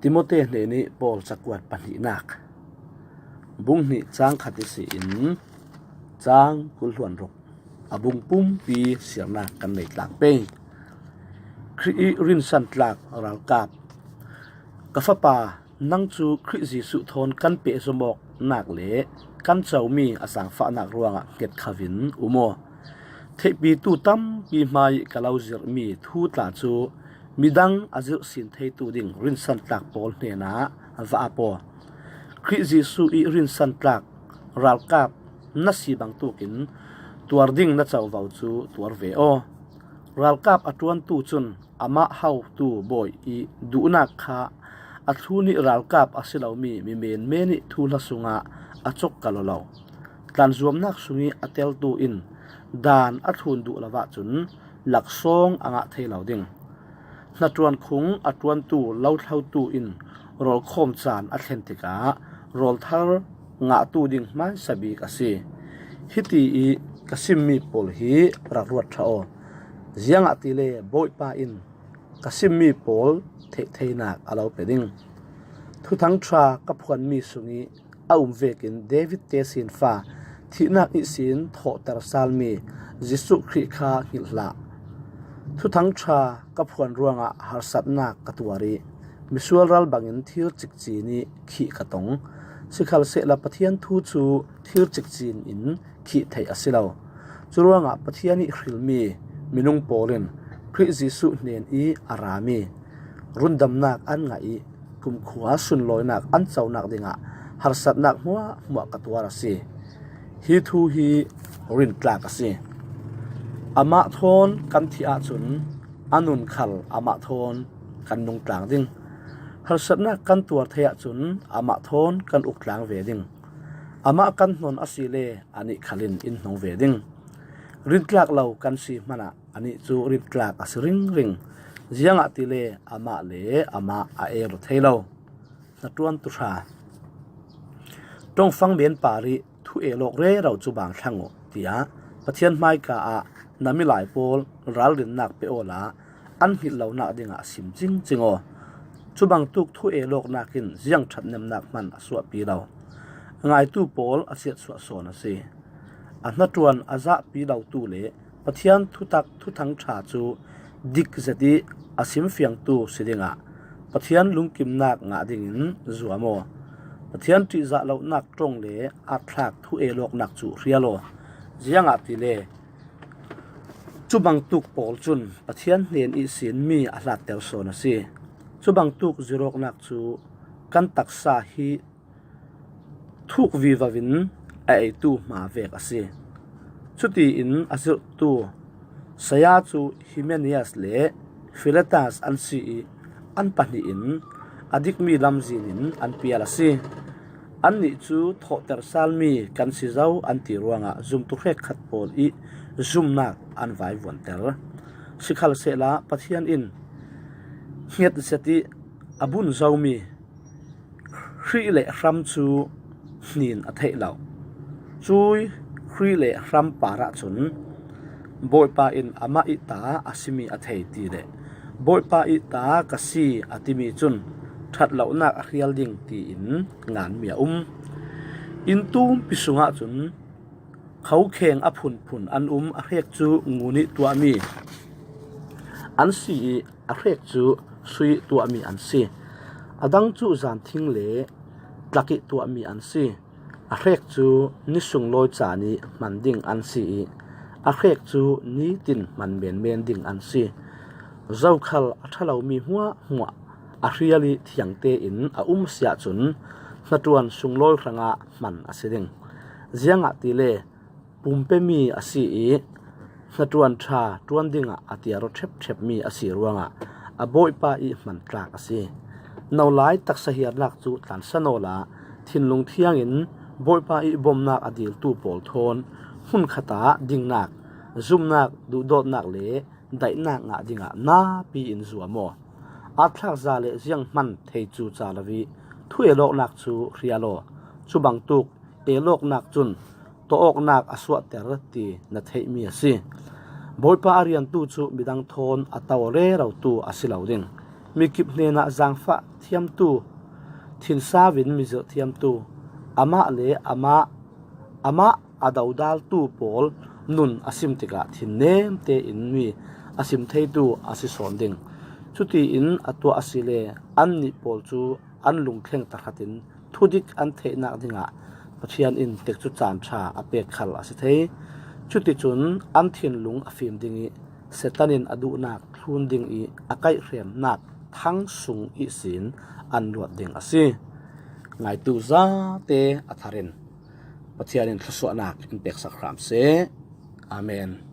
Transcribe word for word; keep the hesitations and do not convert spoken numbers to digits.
Timote hnenih Paul cakuat pahnihnak, bung hnih cang khat ihsi in cang kul hluan ruk, a bung pumpi siarnak kan nei tlak pei. Khrih i rinsan tlak ralkap. Ka fapa, nang cu Khrih Jesuh thawn kan pehzom awknak le kan comi a zaangfahnak ruangah hnget khovin um aw. Theihpitu tampi hmai ka lo zirhmi thu tla cu midang a zirh sin theitu ding rinsan tlak pawl hnenah va ap aw. Khrih Jesuh i rinsan tlak ralkap na si bangtukin tuar ding na covo cu tuar ve aw. Ralkap a ṭuantu cun amah hotu bawi i duhnak kha a thlun i ralkap a si lomi mi menmen i thuhla sungah a cawk ka lo lo. Tlanzuamnak sung i a teltu in daan a thlun duh lo ahcun laksawng a ngah thei lo ding. Hnaṭuan khung a ṭuantu lothlotu in rawlkhawm caan a thlen tikah rawlthar ngahtu ding hmaisa bik a si. Hiti i ka simmi pawl hi rak ruat ṭha aw. Ziangahtile Bawipa in ka simmi pawl theih theinak a lo pe ding. Thuthang ṭha ka phuanmi sung i a um vekin David te sinfa, thihnak ihsin thawhter salmi Jesuh Khrih kha hngilh hlah. Thuthang ṭha ka phuan ruangah harsatnak ka tuar i misual ral bangin thir cikcin i khih ka tong. Sikhalsehla Pathian thu cu thir cikcin in khih theih a si lo. Curuangah Pathian i hrilmi minung pawl in Khrih Jesuh hnen i a rami rundamnak an ngah i kumkhua sunlawinak an conak dingah harsatnak hmuahhmuah ka tuar a si. Hi thu hi rintlak a si. Amah thawn kan thih ahcun a nun khal amah thawn kan nungtlang ding. Harsatnak kan tuar thei ahcun amah thawn kan uk tlang ve ding. Amah kan hnon asile anih khal in in hnong ve ding. Rintlak lo kan si hmanah anih cu rintlak a si ringring. Ziangahtile amah le amah a el aw thei lo. Hnaṭuantu ṭha. Ṭongfang men par i thu el awk rero cu bang thlang uh, tiah Pathian hmaika ah na milai pawl ralrinnak pe awla an hngilh lonak dingah sim cingcing aw. Cubangtuk thu el awknak in ziang ṭhatnemnak hman a suahpi lo. Ngaitu pawl a siatsuah sawn a si. A hnaṭuan a zahpi lotu le Pathian thutak thuthang ṭha cu dik zet i a simfiangtu si dingah Pathian lungkimnak ngah dingin zuam aw. Pathian ṭihzah lonak ṭong le aatthlak thu el awknak cu hrial aw. Ziangahtile cubangtuk pawl cun Pathian hnen ihsin mi a hlatter sawn a si. Cubangtuk zirhawknak cu kan taksa hi thuk vivo in a eitu hma vek a si. Cutiin a zirhtu saya cu Himenias le Filetas an si i an pahnih in a dikmi lamzin in an pial a si. Annih cu thawhter salmi kan si zo an ti ruangah zumtu hrekkhat pawl i zumnak an vaivuanter. Sikhalsehla Pathian in hnget zet i a bun zomi hrih le hram cu hnin a theih lo. Cui hrih le hram par ahcun Bawipa in amah ih ta a simi a thei ti le Bawipa ih ta ka si a timi cun ṭhat lonak a hrial ding tiin nganmi a um. Inn tumpi sungah cun khokheng a phunphun an um, a hrek cu ngun ih tuahmi an si i a hrek cu sui ih tuahmi an si. A dang cu zanthing le tlak ih tuahmi an si. A hrek cu ni sunglawi caan ih hman ding an si i a hrek cu nitin hman menmen ding an si. Zokhal a ṭha lomi hmuahhmuah a hrial ih thiang tein a um a si ahcun hnaṭuan sunglawi hrangah hman a si ding. Ziangahtile pumpemi a si i hnaṭuan ṭha ṭuan dingah a tiar aw ṭhepṭhepmi a si ruangah a Bawipa ih hman tlak a si. Nolai taksa hiarnak cu tlansan awla thinlung thiangin Bawipa ih bawmhnak a diltu pawl thawn hmunkhat ah dingnak, zumnak, duhdawtnak le daihnak ngah dingah napi in zuam aw. Aatthlak za le zianghman thei cu ca lo i thu el awknak cu hrial aw. Cubangtuk el awknak cun tawh awknak a suahter ti na theihmi a si. Bawipa a riantu cu midang thawn a to rerotu a si lo ding. mikip hnenah zangfah thiamtu, thinsavin mizirh thiamtu, amah le amah amah a dodaltu pawl nun a sim tikah thinnemte in mi a sim theitu a si sawn ding. Cutiin a tuah a si le annih pawl cu an lungthleng tahratin thudik an theihnak dingah Pathian in tikcu caan ṭha a pek khal a si thei. Cuticun an thinlung a fim ding ih Satan in a duhnak thlun ding ih a kaihhremnak thang sung ihsin an luat ding a si. Ngaitu zate a thar in Pathian in thluasuahnak in peksak hram seh. Amen.